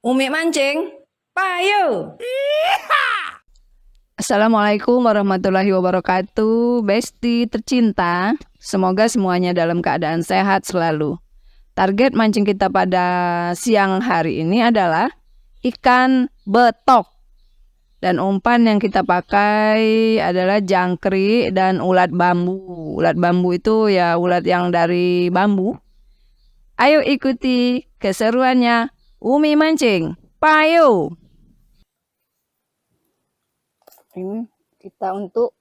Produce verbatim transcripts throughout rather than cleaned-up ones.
Umi mancing, payu. Assalamualaikum warahmatullahi wabarakatuh, besti tercinta. Semoga semuanya dalam keadaan sehat selalu. Target mancing kita pada siang hari ini adalah ikan betok. Dan umpan yang kita pakai adalah jangkrik dan ulat bambu. Ulat bambu itu ya ulat yang dari bambu. Ayo ikuti keseruannya Umi mancing. Payu. Ini kita untuk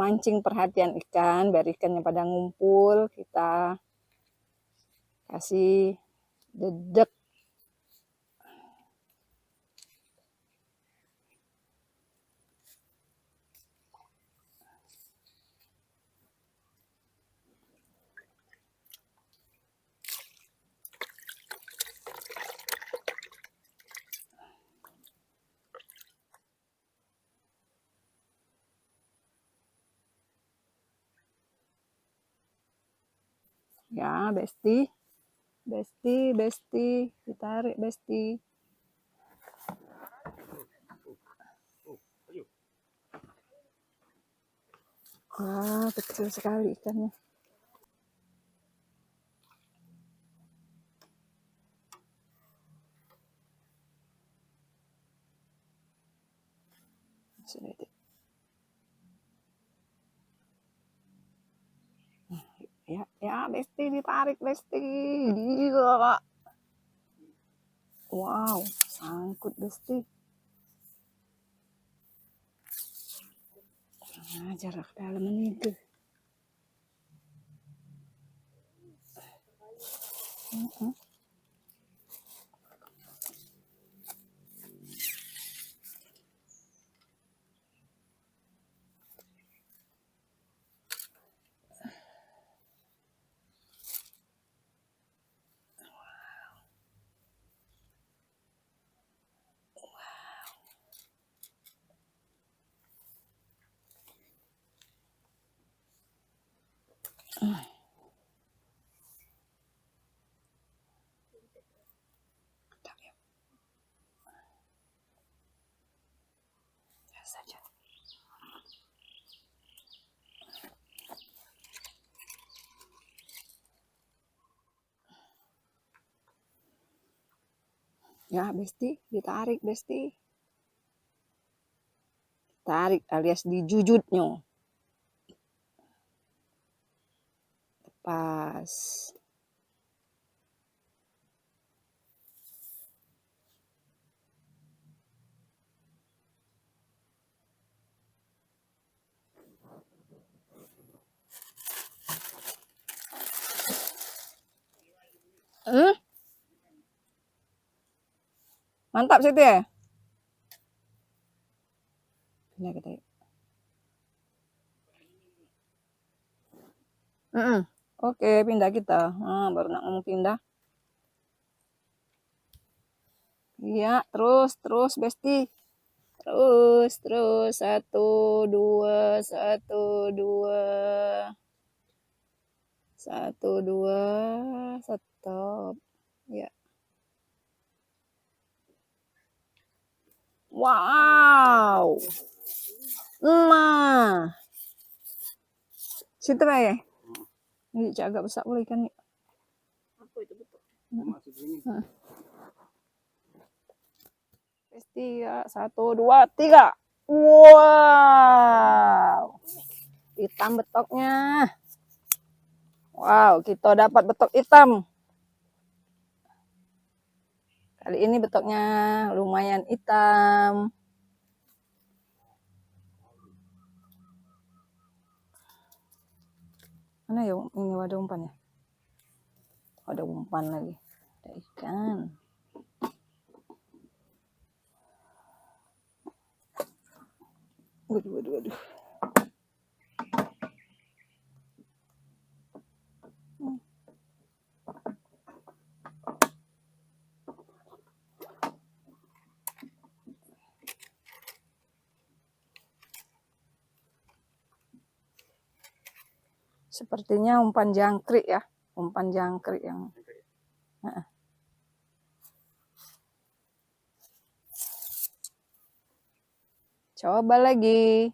mancing perhatian ikan, biar ikannya pada ngumpul, kita kasih dedek. Ya, besti. Besti, besti. Ditarik, besti. Ah, kecil sekali ikannya. Sudah itu. Ya, ya, besti ditarik, besti. Gila. Wow, sangkut, besti. Nah, jarak dalam ini tuh. Mm-mm. Ya, besti, ditarik, besti. Tarik alias dijujutnyo. Lepas. Hmm? Mantap situ ya. Pindah kita yuk. Mm-mm. Oke, pindah kita. Ah, baru nak ngomong pindah. Iya, terus, terus, besti. Terus, terus. Satu, dua, satu, dua. Satu, dua, stop. Ya. Wow. Nah. Situ bae. Ini cak agak besak pula ikan ni. Apa itu betul? Hmm. Masuk sini. Hmm. Besti ya, satu, dua, tiga. Wow. Hitam betoknya. Wow, kita dapat betok hitam. Kali ini betoknya lumayan hitam. Mana ya ini wadah umpan ya? Ada umpan lagi. Ada ikan. Waduh, waduh, waduh. Sepertinya umpan jangkrik ya, umpan jangkrik yang. Heeh. Coba lagi.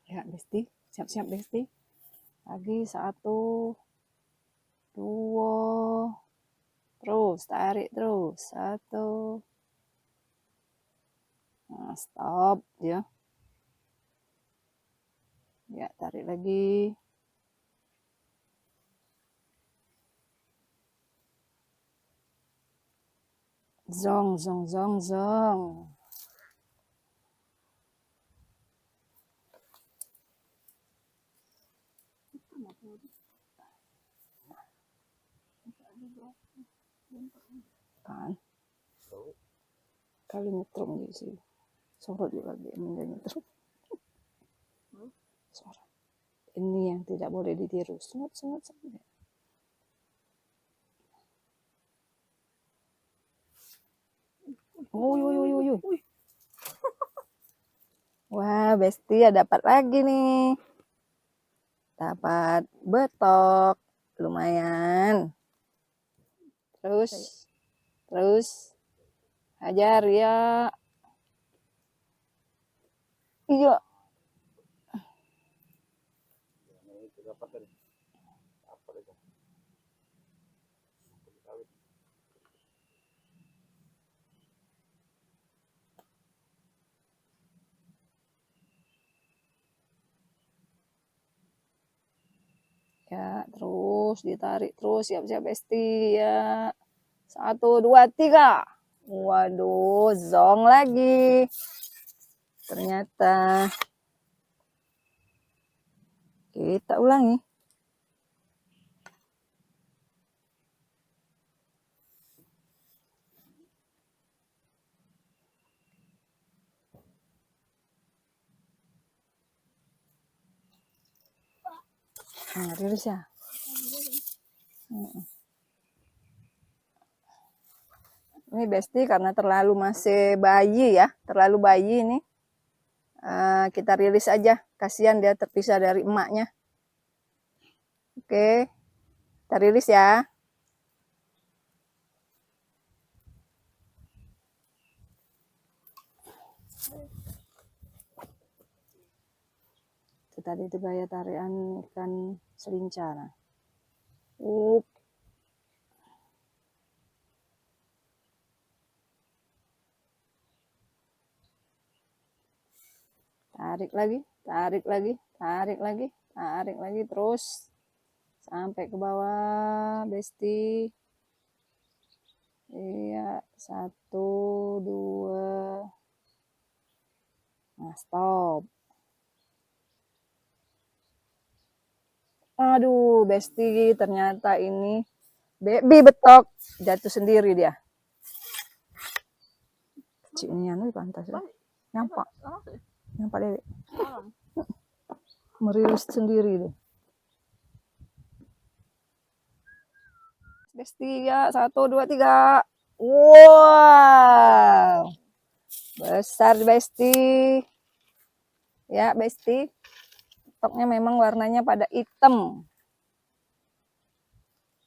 Ya, Besti. Siap-siap, Besti. Lagi satu, dua. Terus, tarik terus. Satu. Nah, stop, ya. Ya, tarik lagi. Zong, zong, zong, zong. Kan. Kali nyetrum je sih. Sorot juga lagi, men dia nyetrum. Sorot. Ini yang tidak boleh ditiru. Sengut, sengut, sengut. Uy, uy, uy, uy, uy. Wah, Besti ya dapat lagi nih. Dapat betok. Lumayan. Terus, terus. Hajar ya. Iya. Ya, terus ditarik terus, siap-siap Besti ya. Satu, dua, tiga. Waduh, zong lagi. Ternyata. Kita ulangi. Nah, rilis ya. Heeh. Ini Besti karena terlalu masih bayi ya, terlalu bayi ini. Eh, kita rilis aja, kasihan dia terpisah dari emaknya. Oke, kita rilis ya. Itu tadi itu gaya tarian ikan selincar. Up. Tarik lagi, tarik lagi, tarik lagi, tarik lagi terus sampai ke bawah, Besti. Iya, satu, dua. Nah, stop. Aduh, Besti, ternyata ini baby betok jatuh sendiri dia. Kecil nian weh pantas ya. Nyampak. Nyampak dewek. Merilis sendiri deh. Besti ya, satu, dua, tiga. Wow. Besar, Besti. Ya, Besti. Betoknya memang warnanya pada hitam.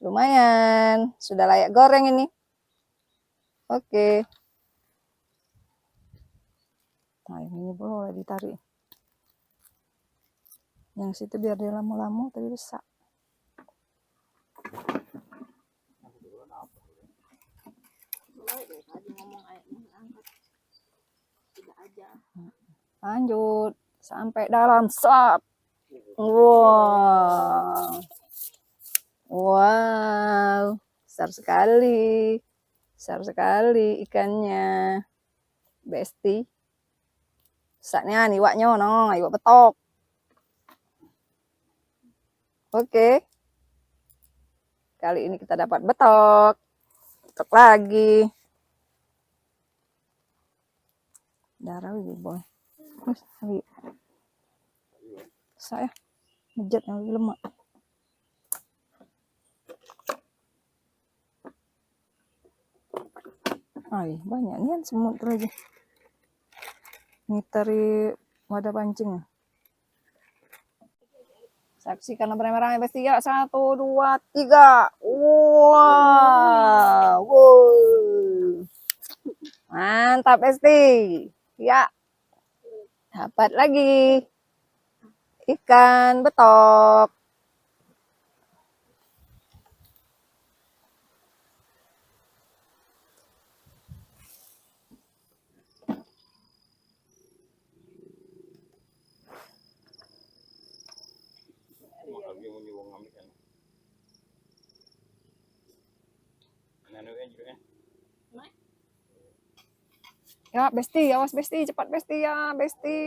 Lumayan, sudah layak goreng ini. Oke. Nah, ini boleh ditarik. Yang situ biar dia lama-lama, tapi besar. Lanjut sampai dalam, sap. Wow. Wow, besar sekali. Besar sekali ikannya. Besti. Besarnya nih iwaknya, no, iwak betok. Oke. Kali ini kita dapat betok. Betok lagi. Darah lagi, boy. Terus lagi. Saya. Mejat lagi lemak. Ay, banyak nian semut tu lagi. Ngitari wadah pancing. Saksikan beramai-ramai, Besti, ya. Satu, dua, tiga. Wah, wow. Mantap, Besti. Ya. Dapat lagi. Ikan betok. Ya, Besti, awas, Besti, cepat, Besti, ya, Besti.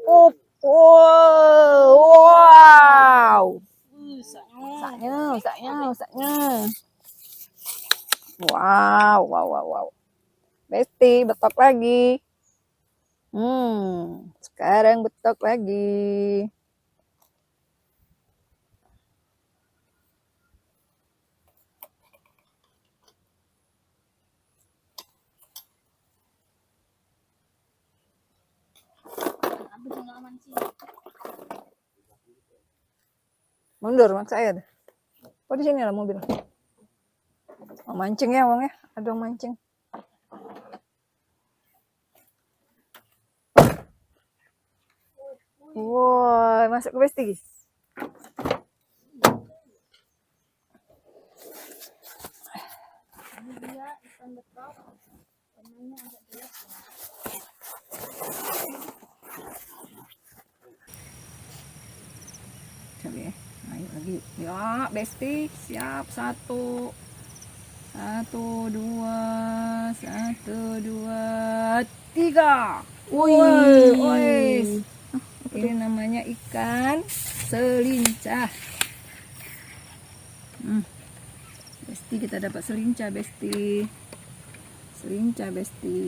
Up, wow, wow. Saknya, saknya, saknya. Wow, wow, wow, wow. Besti, betok lagi. Hmm, sekarang betok lagi. Mundur, maksa aja deh. Kok di sini lah mobil? Oh, mancing ya, wong ya? Ada wong mancing. Woi, masuk ke Besti. Coba ya. Ayo lagi. Ya, Besti, siap. Satu. Satu, dua, satu, dua, tiga. Wih. Woi, woi. Ini namanya ikan selincah. Hmm. Besti, kita dapat selincah, Besti. Selincah, Besti.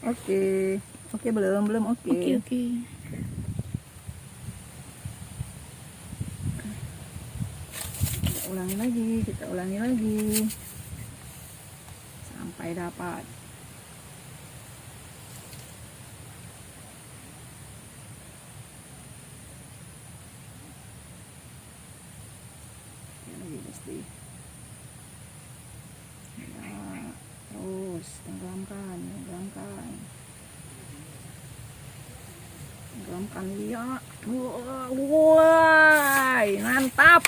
Oke. Oke, belum, belum, oke. Oke, oke. Kita ulangi lagi, kita ulangi lagi. Sampai dapat. Ya, lagi, Besti. Ya, terus tenggelamkan, tenggelamkan. Tenggelamkan, ya. Wah, woi, mantap.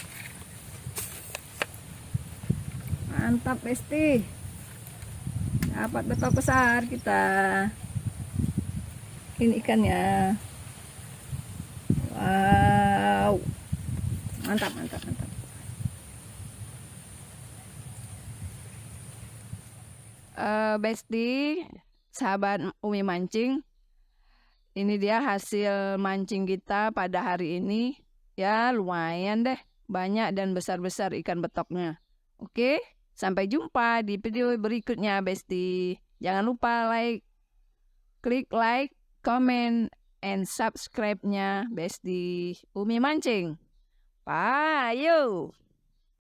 Mantap, Besti. Dapat betok besar kita. Ini ikannya. Wow. Mantap, mantap, mantap. Eh, Besti, sahabat Umi Mancing, ini dia hasil mancing kita pada hari ini. Ya, lumayan deh, banyak dan besar-besar ikan betoknya. Oke, sampai jumpa di video berikutnya, Besti. Jangan lupa like, klik like, comment, and subscribe-nya Besti Umi Mancing. Bye, yo.